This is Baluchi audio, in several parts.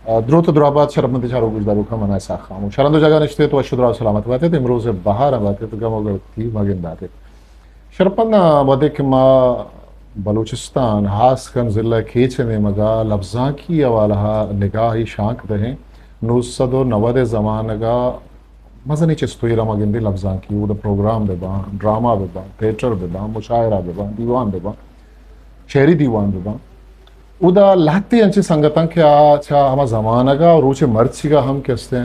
آ، دروت و دراہ بات شرپمندیں چاروک گوشداروکاں، من اسحاق خاموش۔ ہر ہند و جاگہ نشتے تو وش و دراہ و سلامت بات ات، امروز بہار بات ات، گم و گپتی مگندات ات۔ شرپمند، وھدے کہ ما بلوچستان، ہاس کن ضلع کیچ ء نیمگا لبزانکی حوالہ ء نگاہی شانک دئیں، نو سد و نود ء زمانگا مزنیں چست و ایرا ما گندیں لبزانکی، اودا پروگرام بہ باں، ڈرامہ بہ باں، تھیٹر بہ باں، مشاعرہ بہ باں، دیوان بہ باں، شعری دیوان بہ باں۔ اودا لہتے انچیں سنگتاں کہ آ چہ ہما زمانگا و روچ مرچیگا ہم کہ استیں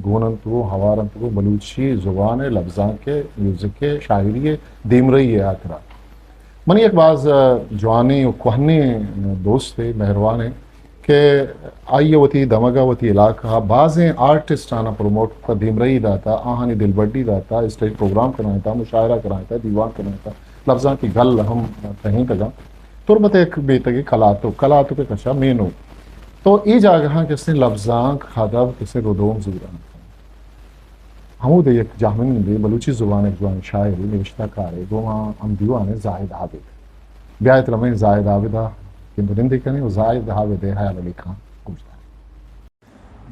گون انت و ہوار انت و بلوچی زبان ء لبزانک ء میوزک ء شاعری ء دیمرئی ء ہاترا۔ منی یک باز، ء، جوانیں و کوہنیں دوستے، مہروانے کہ آئی ء وتی دمگ ء وتی علاقہ ء بازیں آرٹسٹ آناں پروموٹ کتہ، دیمرئی داتہ، آہانی دلبڈی داتہ، اسٹیج پروگرام کنائینتہ، مشاعرہ کنائینتہ، دیوان کنائینتہ، لبزانکی گل ہم ٹہینتگاں۔ تربت ء یک بیتگے کلاتک، کلاتک ء کشا مینو۔ تو اے جاگہاں کسیں لبزانک، ادب، کسیں ردوم زیران۔ ہمود ء یک جاہمنندے بلوچی زبان ء جوان شاعرے، نبشتہ کارے، گوں ما ہم دیوان ء زاہد عابد۔ بیا ات رمیں زاہد عابد ء کہ نندے کنیں و زاہد عابد ء حیال علی خان گوش داریں۔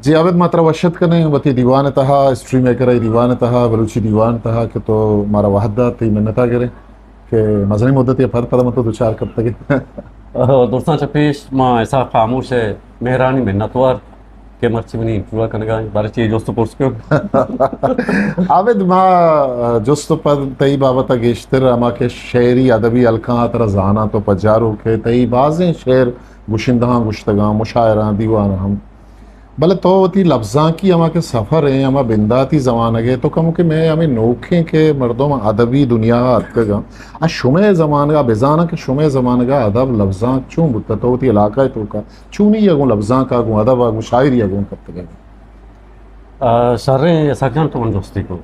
جی عابد، ما ترا وش ات کنیں وتی دیوان ء تہا، ہسٹری میکر ء دیوان ء تہا، بلوچی دیوان ء تہا کہ تو مارا وہد دات، تئی منت ء گریں کہ مزنیں مدتے ء پد پد ما تو دوچار کپتگیں۔ درستاں چہ پیش ما اسحاق خاموش ء مہرانی منتوار کہ مرچی منی انٹرویو ء کنگا انت، بارے چی جست و پرس کن۔ عابد، ما جست و پد تئی بابت ء گیشتر ہما کہ شعری ادبی حلقاں ء ترا زاناں، تو پجاروک ئے، تئی بازیں شعر گشندہاں گشتگاں، مشاعراں، دیواناں ہم۔ بلے تو وتی لبزانکی ہما کہ سفر ایں، ہما بنداتی زمانگ ء تو کمو کہ مئے ہمے نوکیں کہ مردم ادبی دنیا ء اتکگاں، آ شمئے زمانگ ء بزاناں کہ شمئے زمانگ ء ادب لبزانک چون بوتہ، تو وتی علاقہ ء توکا چونی ء گوں لبزانک ء گوں ادب ء گوں شاعری ء گوں کپتگ ئے؟ آ، شریں اسحاق جان، تو من جستی کو۔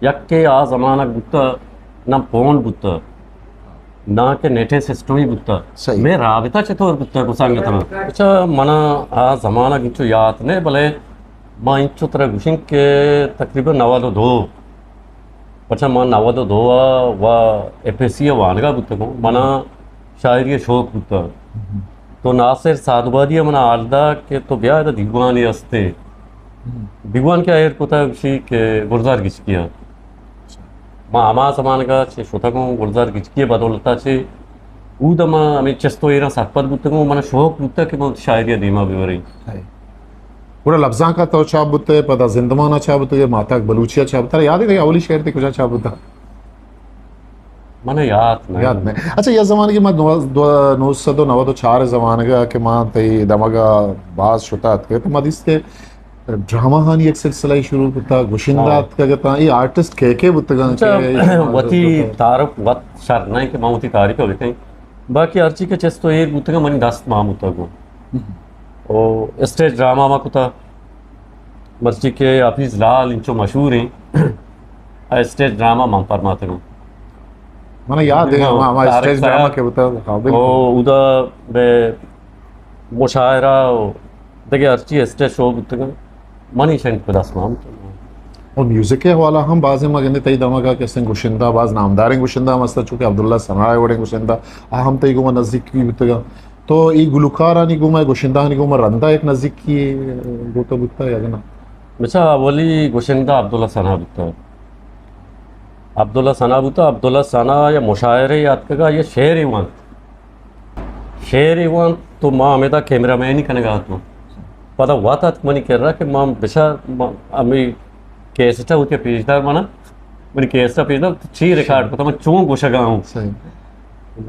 یکے آ زمانگ بوتہ، نہ پون بوتہ، نہ کہ نیٹیں سسٹمی بوتہ۔ صحیح۔ مئے رابطہ چطور بوتہ گوں سنگتاں؟ اچھا، منا آ زمانگ انچو یات نہ، بلے ما انچو ترا گوشیں کہ تقریباً نود و دو، پرچا ما نود و دو ء و ایف ایس سی ء وانگا بوتگوں، منا شاعری ء شوق بوتگ۔ تو ناصر سعدآبادی ء منا حال دات کہ تو بیا، ادا دیوانے ہستے۔ دیوان کہ ایر کتگ، گوشی کہ گلزار گچکی ء۔ ما ہما زمانگا چہ شتگوں، گلزار گچکی ء بدولتا چہ اود ء ما ہمے چست و ایراں سرپد بوتگوں، منا شوق بوتگ کہ ما وتی شاعری ء دیما ببریں۔ گڑا لبزانک ء تو چاپ بوتئے، پدا زندمان ء چاپ بوتگئے، ماہتاک بلوچی ء چاپ بوتگ۔ ترا یاد انت کہ اولی شعر تئی کجا چاپ بوتگ؟ من یاد نہ۔ یاد نہ۔ اچھا، یک زمانگے ما نو-، دو-، نو سد و نود و چار ء زمانگ ء کہ ما تئی دمگ ء باز شتا اتکگ تو ما دیست کہ ڈرامہ ہانی یک سلسلہ شروع کتا، گشندہ ہاں۔ اتکگ اتاں، اے آرٹسٹ کے کے بوتگاں اچھا، کہ وتی تعارف وت شر نہ کہ ما وتی تعریف ء بکنیں۔ باقی ہرچی کہ چست و ایر بوتگاں، منی دست مان بوتگ۔ او اسٹیج ڈرامہ ما کتا، مرچی کہ حفیظ لال انچو مشہور ہیں، آ اسٹیج ڈرامہ من پرماتگوں۔ من یاد ہے، ہاں، ہما، ہما طارق اسٹیج ڈرامہ سیال۔ کہ بوتا، ہاں، بالکل۔ او اودا بے مشاعرہ و دگہ ہرچی اسٹیج شو بوتگاں، منی شنگ پہ دست مان بوتگاں۔ اور میوزک ء حوالہ ہم بازیں ما گندے تئی دمگا کہ استیں گشندہ، باز نامداریں گشندہ ہم ہستاں، چونکہ عبداللہ ثنا ء وڑیں گشندہ، آ ہم تئی گوما نزیکی بوتگاں۔ تو اے گلوکارانی گوما، گشندہانی گوما رندا یک نزیکی گوتہ بوتہ یا نہ؟ بچا، اولی گشندہ عبداللہ ثنا بوتہ۔ عبداللہ ثنا بوتہ، عبداللہ ثنا یا مشاعرے اتکگا یا شعرے وانت۔ شعرے وانت تو ما ہمیدا کیمرہ مینی کنگا اتوں۔ پدا وت اتک منی کرا کہ ما بچار، ما ہمے کیسٹا وتی پیشدار منا، منی کیسٹا پیشدار، تو چی ریکارڈ کتا، من چون گوشگا ہوں۔ صحیح۔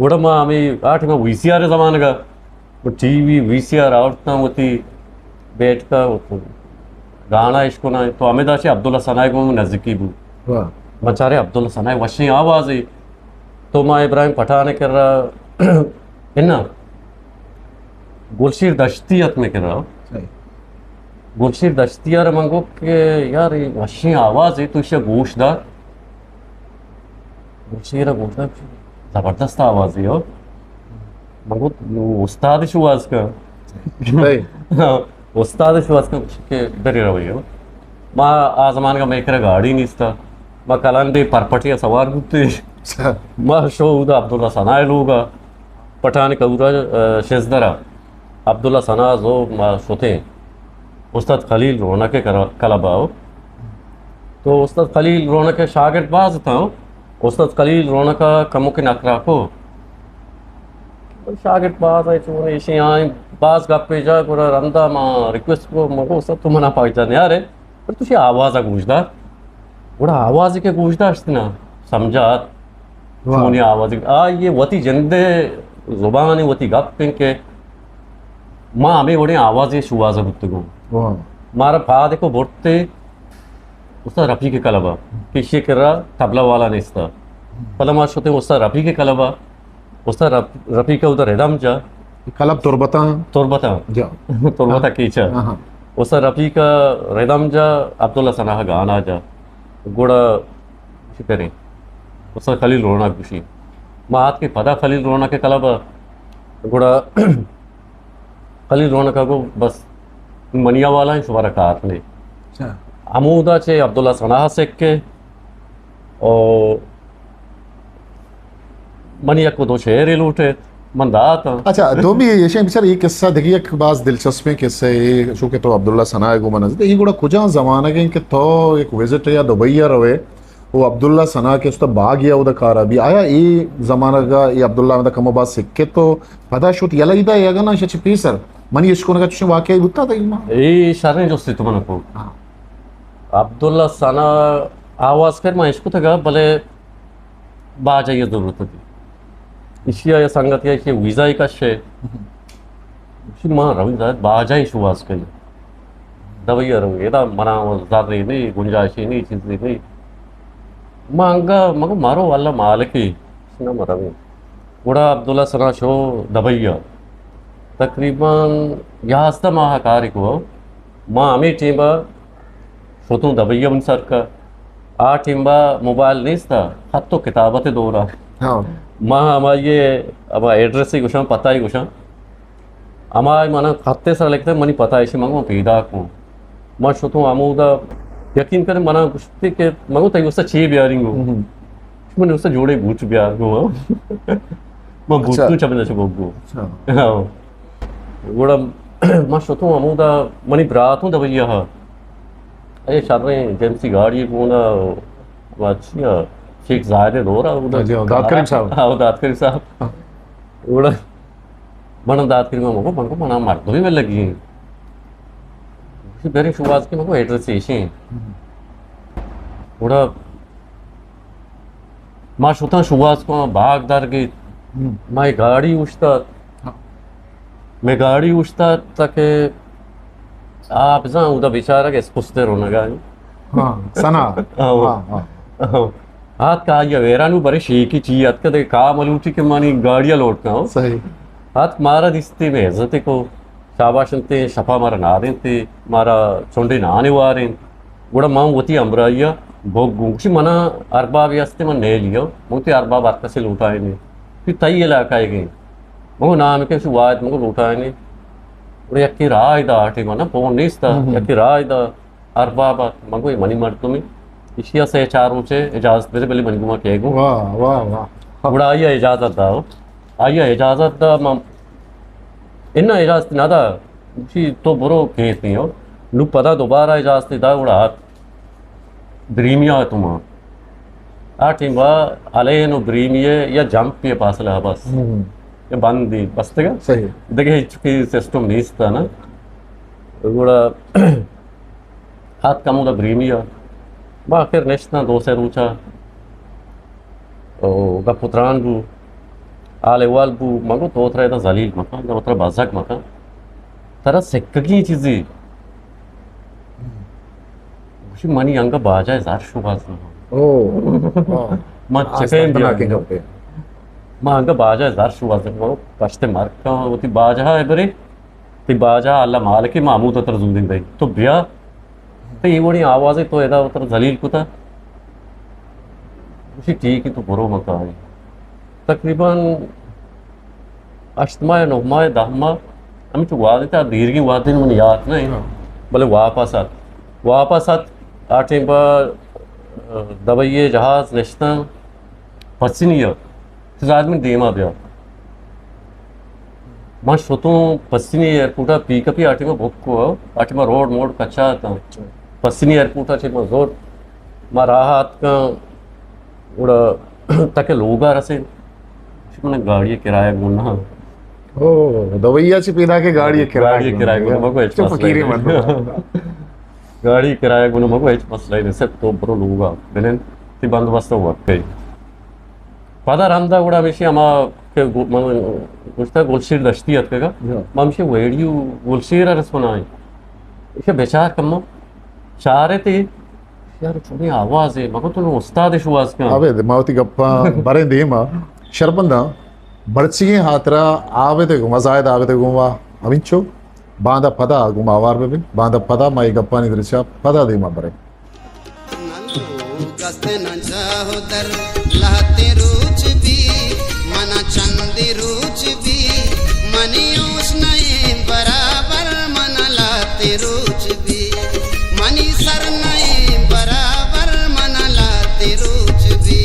گڑا ما ہمے آ ٹائما وی سی آر زمانگا، ٹی وی، وی سی آر آورتاں وتی بیٹکا، گانا اشکناں، تو ہمیدا چہ عبداللہ ثنا ء گوں نزیکی بو۔ واہ۔ من چارے عبداللہ ثنا ء وشیں آوازے۔ تو ما ابراہیم پٹھان ء کرا، انا، گلشیر دشتی ات مئے کرا۔ صحیح۔ گلشیر دشتی ء را من گو کہ یار، اے وشیں آوازے، تو ایشی ء گوش دار۔ گلشیر ء گوش دار، زبردست آوازے ہو۔ من گو، استاد شو واز کن۔ صحیح۔ استاد شو واز کن کہ بری روی ہو۔ ما آ زمانگا مئے کرا گاڑی نیستا۔ ما کلان بے پرپٹی سوار بوتے۔ اچھا۔ ما شو اودا عبداللہ ثنا ء لوگا، پٹھان کورا، آ، شزدرا۔ عبداللہ ثنا ءَ زور ما شتیں استاد خلیل رونق ءِ کرا-، کلب ءَ۔ تو استاد خلیل رونق ءِ شاگرد باز اتاں۔ استاد خلیل رونق ءَ کموکیں نکرا کو۔ شاگرد باز ءَ چون ایشی آئیں، باز گپے جا، گڑا رندا ما ریکویسٹ کو، مگو استاد تو منا پاک جا نیارے، پر تو شی آواز ءَ گوش دار۔ گڑا آواز کہ گوش داشت نا، سمجھات۔ واہ۔ چونی آواز، آ یہ وتی جندے زبان، وتی گپ ہیں کہ ما ہمیں وڑیں آوازیں شوہاز بوتگوں۔ واہ۔ مارا پاد کو برتے استاد رفیق کلب ءَ، کہ ایشی کرا طبلہ والا نیستا۔ پدا ما شتیں استاد رفیق کلب ءَ، استاد رف-، رفیق ءَ ادھر ردم جا۔ کلب تربتاں؟ تربتاں۔ جا۔ تربتاں ہاں۔ کیچا۔ ہاں، ہاں۔ استاد رفیق ءَ ردم جا، عبداللہ ثنا ءَ گانا جا۔ گڑا چی کریں؟ استاد خلیل رونق گوشی۔ ما آت کہ پدا خلیل رونق ءِ کلب ءَ۔ گڑا خلیل رونق ءَ گو بس منی حوالہ ہیں، شمارا کار نے۔ اچھا۔ ہمودا چہ عبداللہ ثنا ءَ سکے او منی یک دو شعر لوٹے، من دات۔ اچھا، دومی ایشیں بچار، یہ قصہ دیکھیے، ایک باز دلچسپیں قصہ ہے، چونکہ تو عبداللہ ثنا ءَ گو من، یہ گڑا کجا زمانگ ہیں کہ تو ایک وزٹ یا دبئی ءَ روے، او عبداللہ ثنا کہ است باغ یا اودا کارا بی۔ آیا اے زمانگ ءَ اے عبداللہ ءَ کم و باز سکت و پدا شت یلہ ایدا، یا گنا شچ پیسر؟ منی اشکنگا چشیں واقعہ بوتا تئی ما؟ اے شریں جستے تو من کو۔ ہاں۔ عبداللہ ثنا آواز کر ما اشکتگا، بلے باجہ یہ ضرورت تھی۔ ایشی ءَ سنگت یا ایشی ویزا ہی کش ہے۔ ایشی ما روی زاید باجہ ہی شواز کئی۔ دبئی ءَ روی، ادا منا زر نہیں، گنجائش نہیں، چیز نہیں۔ ما انگا، مگو مارو اللہ مالکی، نہ ما روی۔ گڑا عبداللہ ثنا شو دبئی ءَ۔ تقریباً یازدہ ماہ کاری کو۔ ما ہمیں ٹیم ءَ شتوں دبئی ءَ من سر کا۔ آ ٹیم ءَ موبائل نیستا، خط و کتابت دورا۔ ہاں۔ ما ہمائی، ہما ایڈریس ہی گوشاں، پتہ ہی گوشاں۔ ہما من خط سر لکھتے، منی پتہ ایشی منگو پیدا کو۔ ما شتوں ہمودا، یقین کرے منا گوشتے کہ منگو تئی واسطہ چی بیاریں گو۔ ہم۔ من واسطہ جوڑے بوٹ بیار گو۔ ما بوٹ اچھا۔ تو چبنا چبو گو۔ اچھا۔ ہاں۔ گڑا ما شتوں ہمودا، منی برات ہوں دبئی ءَ۔ اے شریں جیمسی گاڑی گونا، وا چیا، شیخ زاہد ءِ دور ءَ۔ جی، داد کریم صاحب۔ ہاں، داد کریم صاحب۔ ہاں۔ گڑا من داد کریم ءَ مگو، من کو منا مردمی میں لگی ہیں۔ بریں شواز کے مگو ایڈریس ایشی ہیں۔ گڑا ما شتاں شواز کو باغ در گیت۔ ہم۔ ما گاڑی اوشتات۔ ہاں۔ مئے گاڑی اوشتات تاکہ آپ زان اودا بیچارگ اسپستے رونگا۔ ہاں، ثنا۔ ہاں۔ ہاں، ہاں۔ آت کا آئی ویرانو برے شیکی چی آت کا دے کا ملوٹی کہ منی گاڑی لوٹ کا۔ صحیح۔ آت مارا دیستے میں عزت کو۔ شاباش انت، شپا مارا نادینت، مارا چنڈے نانے وارینت۔ گڑا من وتی ہمراہی ءَ بھوگ گوں۔ گوشی، منا اربابے ہستے، من نیلی ءَ۔ من وتی ارباب ہر کسے لوٹائینے۔ کہ تئی علاقہ ءَ گئے۔ من نام کہ شو واحد من لوٹائینے۔ گڑا یکی راہ دا آٹے منا فون نیستا۔ ہم۔ یکی راہ دا ارباب ات۔ من گو، اے منی مردمے۔ ایشی ءَ سے چار روچے اجازت بدے، بلے منی گوما کئے گو۔ واہ، واہ، واہ۔ گڑا آئی ءَ اجازت دا۔ آئی ءَ اجازت دا، من اناں اجازت نہ دا، گوشی تو برو کیت نہیں ہو۔ نو پدا دوبارہ اجازت دا، گڑا آت بریمیا تو ما۔ آ ٹیم با الین و بریمیے یا جمپ پہ فاصلہ بس۔ ہم۔ یا بندی بستگا۔ صحیح۔ دگہ ہچ کی سسٹم نیست نا۔ گڑا آت کمو دا بریمی ءَ۔ ما آخر نشتاں دو سے روچا۔ او گپ و تران بو۔ حال احوال بو۔ من گو تو ترا ادا ذلیل مکن، تو ترا بزگ مکن۔ ترا سکگی چیزی۔ گوشی منی انگا باجا زر شوباز نہ۔ او۔ واہ۔ من آج چکیں خطرناکیں بیا۔ گپے۔ من انگا باجا زر شوباز نہ۔ پشت مرکا وتی باجا ہے برے۔ تئی باجا اللہ مالکے، ما ہمود ءَ ترا زوریں دئیں۔ تو بیا، تئی اے وڑیں آوازے تو ادا ترا ذلیل کتا۔ گوشی ٹھیک ہے، تو برو مکائے۔ تقریباً ہشت ماہ، نو ماہ، دہ ماہ، ہمچو وادے تا دیرگیں وادے من یاد نہ انت۔ ہاں۔ بلے واپس آت۔ واپس آت، آ ٹیم با، دبئی جہاز نشتاں، پسنی ءَ۔ تو زاہد من دیما بیا۔ ما شتوں پسنی ایئرپورٹ ءَ، پک اپی آ ٹیم ءَ بک کو، آ ٹیم ءَ روڈ موڈ کچا اتاں۔ پسنی ایئرپورٹ ءَ چہ ما زور، ما راہ ءَ اتکاں، گڑا تک لوگ ءَ رسیں۔ من گاڑی کرایہ گون نہ۔ او، دبئی ءَ چہ پیدا کہ گاڑی کرایہ گون۔ گاڑی کرایہ گون، مگو ہچ مسئلہ فقیری نہیں۔ گاڑی کرایہ گون، مگو ہچ مسئلہ نہیں، سب تو برو لوگ ءَ بنند، تی بندوبست وقت کئی۔ پدا رندا گڑا ہمیشی ہما کہ گو-، من گوشتا گلشیر دشتی اتکگا۔ ہاں۔ من ہمیشی ویڈیو گلشیر ءَ رسونا ایں۔ ایشا بچار کمو۔ چارے تے یار چونی آواز ہے، مگو تو استاد شواز کن۔ ابے ما وتی گپاں بریں دیما۔ شرپنداں مرچیگیں ہاترا عابد گوما، زاہد عابد گوما ہمینچو۔ باندا پدا گوما آوار ببیں۔ باندا پدا ما اے گپانی درچا پدا دیما بریں۔ نلو گست نہ جاہ در لہتیں روچ بی، منا چندی روچ بی، منی ہوش نہیں برابر، منا لہتیں روچ بی، منی سر نہیں برابر، منا لہتیں روچ بی۔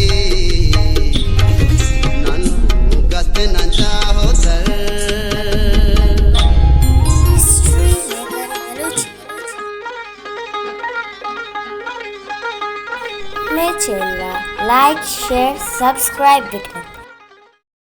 نلو گست نہ جاہ در۔ مئے چینل ءَ لائک، شیئر، سبسکرائب بکن۔